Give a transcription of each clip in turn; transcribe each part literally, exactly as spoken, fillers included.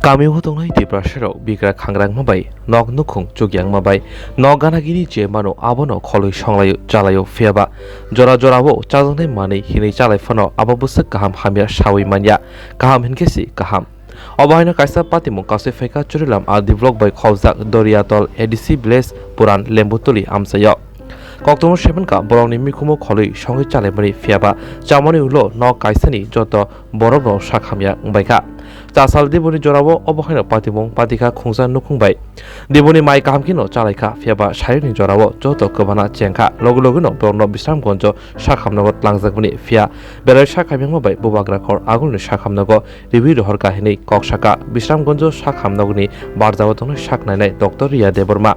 Tamio tongnai Tiprasarok bigra khangrangma bai nok nukhung chukyangma bai nok ganagini je mano abono kholwi songlaio chalaio, phiyaba jora jorao chajaknai manwi hinwi chalai phano abo bwswk kaham hamya sawi manya, kaham hinkhe si kaham. Obo haino kaisa patimung kasui phaikha Churilam R D block bai khobjak Doriatol A D C village Puran Lembutuli amchaio. Koktwma semenkha borokni mikhumo kholwi songwi chalaimani, phiyaba chamani ulo nok kaisani joto borokno sak hamya wngbaikha. Chasal Diboni jorao obo haino patimung patikha khungsa nukhung bai. Diboni mai kaham kheno chalaikha, phiyaba sairokni jorao joto kwbana chengkha, logi logino borokno Bisramgonjo sak hamnago tlangjakmani, phiya belai sak hamyangma bai bubagra khor agulni sak hamnago riwi rohor kahinwi kok saka. Bisramgonjo sak hamnagoni barjao tongnai sak nainai Doctor Riya Debbarma.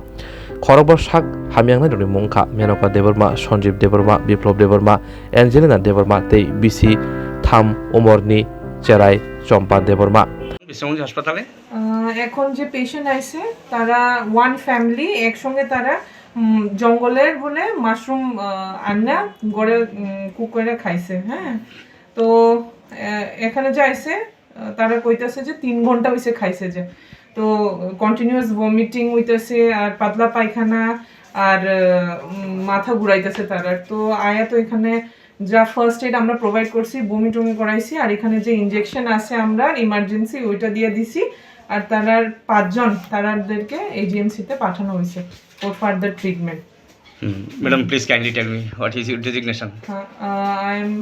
Khorokbo sak hamyangnairokni mung wngkha Menoka Debbarma, Sanjeev Debbarma, Biplab Debbarma, Angelina Debbarma tei bisi tham umorni cherai Chompa Debbarma. Biswanath হাসপাতালে। আহ, এখন যে পেশেন্ট আইছে, তারা one family, একসঙ্গে তারা, উম, জঙ্গলের বলে মাশরুম, আহ, আন্না ঘরে, উম, কুক করে খাইছে, হ্যাঁ। তো, আহ, এখানে যে আইছে, আহ, তারা কইতাছে যে তিন ঘন্টা হইছে খাইছে যে। তো, কন্টিনিউয়াস ভমিটিং হইতাছে, আর পাতলা পায়খানা, আর, আহ, উম, মাথা ঘুরাইতেছে তারার। তো, আয়া তো এখানে যা ফার্স্ট এইড আমরা প্রোভাইড করছি, বমি টমি করাইছি, আর এখানে যে ইনজেকশন আছে আমরা ইমার্জেন্সি ওইটা দিয়ে দিছি। আর তারার পাঁচজন, তারাদেরকে এজিএমসি তে পাঠানো হয়েছে for further treatment. Hmm. Madam, please kindly tell me what is your designation? Uh, uh, I am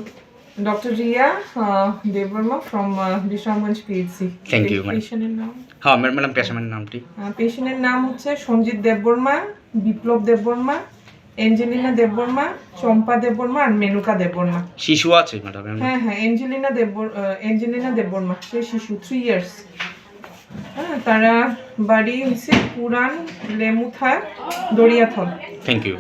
doctor Riya, uh, Debbarma from, uh, Bishramganj PHC. Thank you, madam. পেশেন্টের নাম? হ্যাঁ, ম্যাডাম, পেশেন্টের নামটি? আহ, পেশেন্টের নাম হচ্ছে সঞ্জিত দেববর্মা, বিপ্লব দেববর্মা, অ্যাঞ্জেলিনা দেববর্মা, চম্পা দেববর্মা আর মেনুকা দেববর্মা। শিশু আছে, ম্যাডাম, এমনি? হ্যাঁ, হ্যাঁ, অ্যাঞ্জেলিনা দেববর-, আহ, অ্যাঞ্জেলিনা দেববর্মা, সে শিশু, থ্রি ইয়ার্স। হ্যাঁ, তারা বাড়ি হইছে পুরান লেমুথা, দরিয়াথল। Thank you.